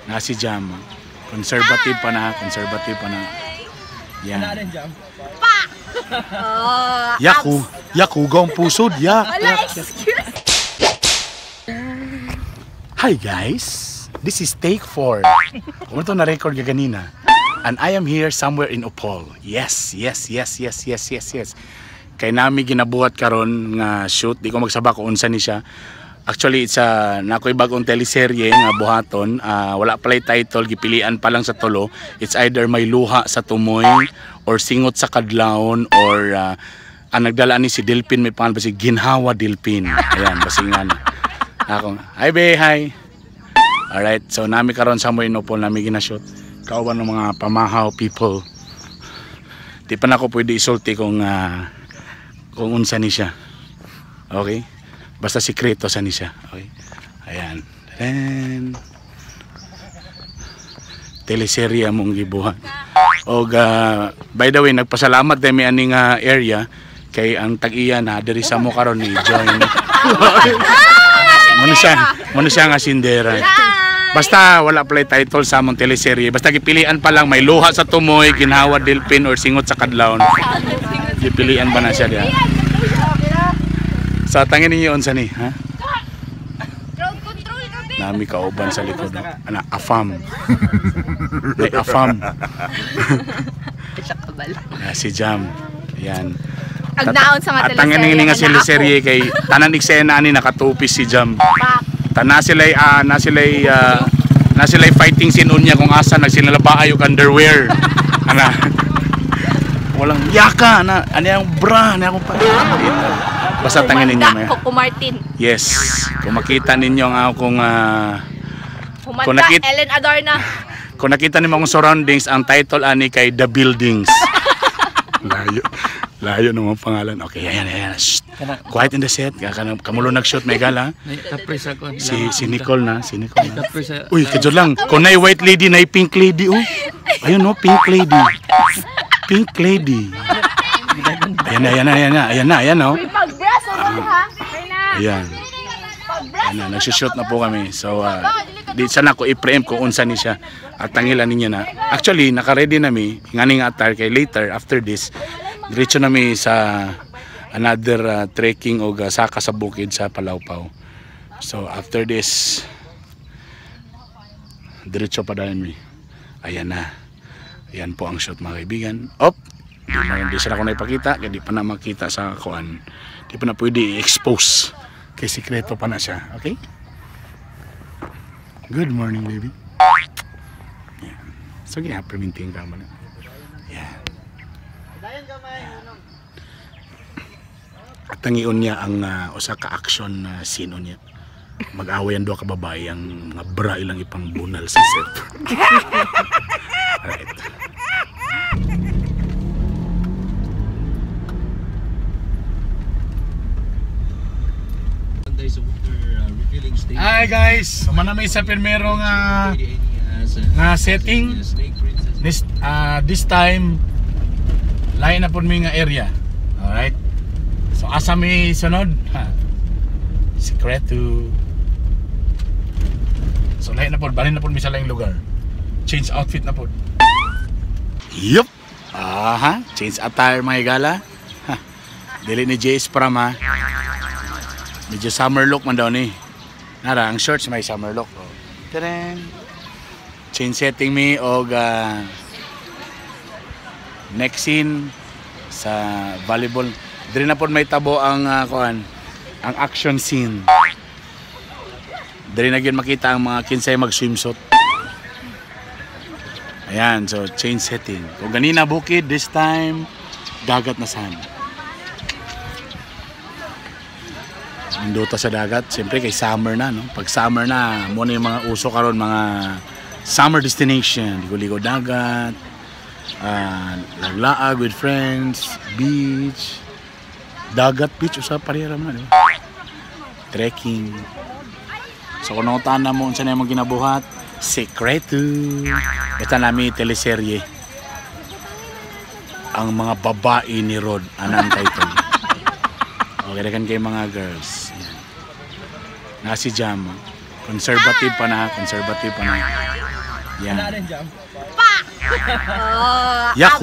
Na si Jam. Conservative pa na, conservative pa na. Yan. Oh, Yaku, yaku gong pusod, yak. Wala, Yak, yak. Excuse. Hi guys, this is take 4. Kung ito na-record ka ganina. And I am here somewhere in Opol. Yes. Kay nami ginabuhat karon nga shoot, di ko magsaba kung unsa ni siya. Actually, it's a nakoy bagong teleserye nga buhaton. Ah, wala pala'y title, gipilian pa lang sa tulo. It's either May Luha sa Tumoy or Singot sa Kadlawon or ang nagdala ni si Delpin, may pangalan ba si Ginhawa Delpin. Ayan, basingan. Ako, hi be, hi. Alright, so nami karon sa in Opol, nami ginashoot. Kauban ng mga pamahaw people. Di pa na ako pwede isulti kung unsa ni siya. Okay? Basta sikreto sa ni siya. Okay? Ayan. Then, teleserye mong gibuhat. Og by the way, nagpasalamat din mi ani nga area kay ang tag-iya na diri sa mo karon ni join. Muna siya nga sindera. Basta wala pala title sa among teleserye. Basta gipilian pa lang May Luha sa Tumoy, Ginhawa Delpin or Singot sa Kadlawon. Gipilian pa na siya diha. Sa tangin ninyo unsa ni, ha? Crowd control ka, be. Nami kauban sa likod. Ana, afam. May afam. Ah, si Jam. Yan. Ang naon sa mga At ang teleserye nga nga teleserye kay tanan eksena ani nakatupis si Jam. Pak. Tana sila na sila fighting scene unya kung asa nagsinalabaay og underwear. Ana. Walang yaka na ani ang bra ani akong pa. Basta tangin ninyo Humanda, may. Coco Martin. Yes. Kung makita ninyo ang akong Humanda, Kung Ellen Adarna. Kung nakita nimo akong surroundings, ang title ani kay The Buildings. Layo. Layo naman pangalan. Okay, ayan, ayan. Shh. Quiet in the set. Kamulo nag-shoot may gala. Tapres ako. Si si Nicole na, si Nicole na. Tapres sa Uy, kajud lang. Kung nay white lady, nay pink lady, oh. Ayun, oh, pink lady. Pink lady. Ayan na, ayan na, ayan na, ayan na, ayan, oh. Pag-brass, oh, ha? Ayan. Ayan na, nagsushoot na po kami. So, di sana ko i-preempt kung unsa ni siya. At tangilan ninyo na. Actually, naka-ready na mi. Ngani nga attire kay later, after this, diretso na mi sa another trekking o saka sa bukid sa Palawpaw. So, after this, diretso pa dayon mi. Ayan na. Ayan po ang shoot, mga kaibigan. Op! Di sila ko naipakita, kaya di pa na makita sa kuan. Di pa na pwede i-expose. Kay sikreto pa na siya. Okay? Good morning, baby. Yeah. So, yeah, perminting ka mo na. Yeah. At ang iyon niya ang usa ka action scene niya. Mag-away ang duha ka babae, ang mga bra ilang ipangbunal sa set. Alright. There's a water refilling station. Hi guys! Manamay sa primero nga Lady Annie has a nga setting. Snake Princess. This time lain na pud mi nga area. Alright. So asa mi sunod? Ha. Sikreto. So lain na pud, balin na pud mi sa laing lugar. Change outfit na pud. Yup. Aha, change attire, mga gala. Ha. Dili ni Jace Pram ha. Medyo summer look man daw ni. Nara, ang shorts may summer look. Oh. Tadam! Change setting mi og next scene sa volleyball. Diri na pod may tabo ang kuan, ang action scene. Diri na gyud makita ang mga kinsay mag swimsuit. Ayan, so change setting. Kung ganina bukid, this time dagat na san. Nindota sa dagat, siyempre kay summer na, no? Pag summer na, muna yung mga uso karon mga summer destination, ligo-ligo dagat, laglaag with friends, beach, dagat, beach, usa pareha ra man, di ba? Trekking. So kung nangutan na mo unsa na imong ginabuhat, sekreto. Ito nami teleserye. Ang Mga Babae ni Rod, anang title. Okay, kan kay mga girls. Yan. Na si Jam. Conservative pa na, conservative pa na. Yan. Oh, Yak,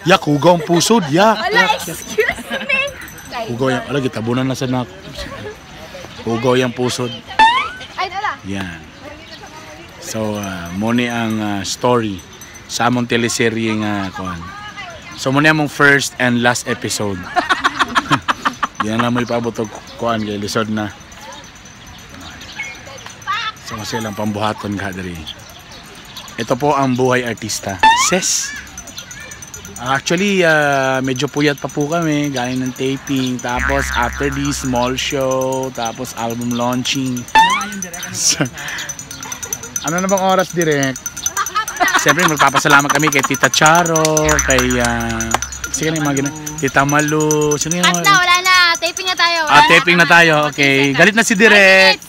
yak, hugaw ang pusod. Yak, wala, yak, yak. excuse me. Hugaw yung, ala, gitabunan na sa nak. Hugaw yung pusod. Ay, nala. Yan. So, muni ang story sa among teleserye nga kuan. So, muni among first and last episode. Di na mo ipaabot og kuan kay lisod na. So, kasi lang pambuhaton ka diri. Ito po ang buhay artista. Ses! Actually, medyo puyat pa po kami galing ng taping. Tapos, after this, small show. Tapos, album launching. So, ano na bang oras, Direk? Siyempre, magpapasalamat kami kay Tita Charo, kay, sige na yung mga Tita Malu, sino yung Cut mga na, wala na. Taping na tayo. Wala Ah, taping na tayo. Okay. Galit na si Direk.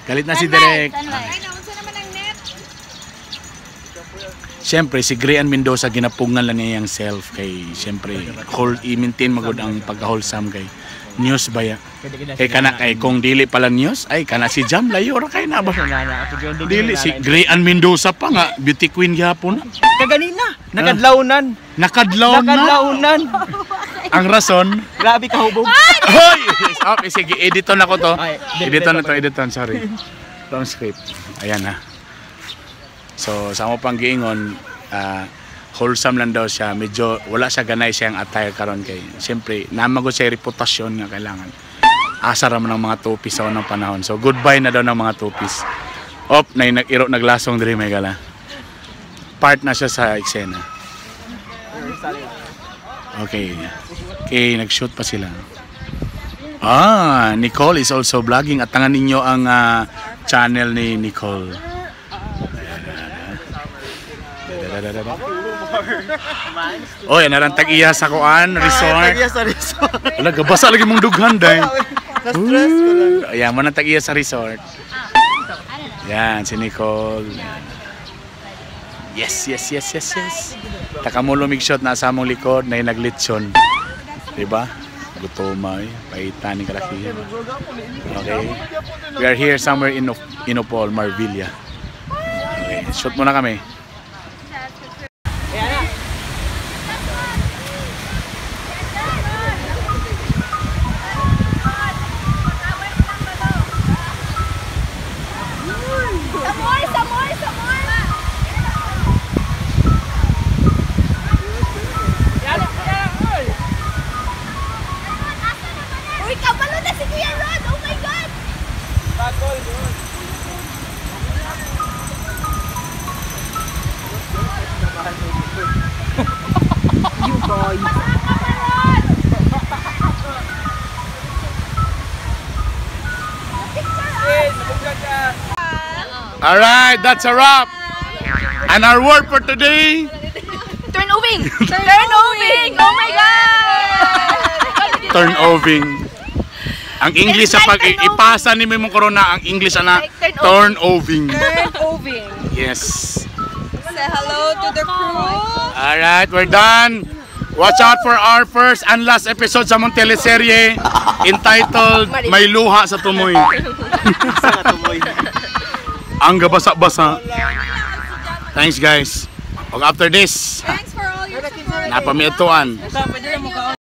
Galit na si Direk. Ay, naunsa naman ang net. Siyempre, si Grayan Mendoza, ginapungan lang niya yung self kay, siyempre, hold, i-maintain magod ang pagka-wholesome kay news ba ya? Kay kana kay kung dili pala news, ay kana si Jam layo ra kay na ba? Dili si Grayan Mendoza pa nga beauty queen gyapon. Kaganina, nakadlawnan. Nakadlaw na. Nakadlawnan. Ang rason, Grabe ka hubog. Hoy! Okay, sige, editon ako to. Ay, Editon na to, editon, sorry. Wrong script. Ayan na. So, sa mo pang giingon, wholesome lang daw siya. Medyo wala siya ganay siyang attire karon kay. Siyempre, namago siya reputasyon nga kailangan. Asa ra man ang mga two-piece sa unang panahon. So, goodbye na daw ng mga two-piece. Op, na nag-iro naglasong diri may gala. Part na siya sa eksena. Okay. Okay, nag-shoot pa sila. Ah, Nicole is also vlogging at tangan ninyo ang channel ni Nicole. Oy, narang tag-iya sa kuan resort. Tag-iya sa resort. Wala, gabasa lagi mong dughan day. Na-stress ko lang. Ayan, mo nang tag-iya sa resort. Yan, si Nicole. Yes. Takamulumig shot na sa among likod na naglitsyon. Diba? Gutoma eh. Paitan ni kalakihan. Okay. We are here somewhere in Inopol, Marvilla. Okay, shoot muna kami. Samor, samor, samor! Uy, kabalo na si Kuya Rod! Oh my God! You boy. Alright, that's a wrap. And our word for today, Turn oving! Turn oving! Oh my God! turnoving. Ang English sa It's pag like turnoving. ipasa ni mo corona ang English ana Like turnoving. Turn oving. Yes. Say hello to the crew. Alright, we're done. Watch out for our first and last episode sa mong teleserye entitled May Luha sa Tumoy. Sa tumoy. Ang gabasa-basa. Thanks, guys. Og after this, Thanks for all your support. napamiatuan. Pwede na mo kaon.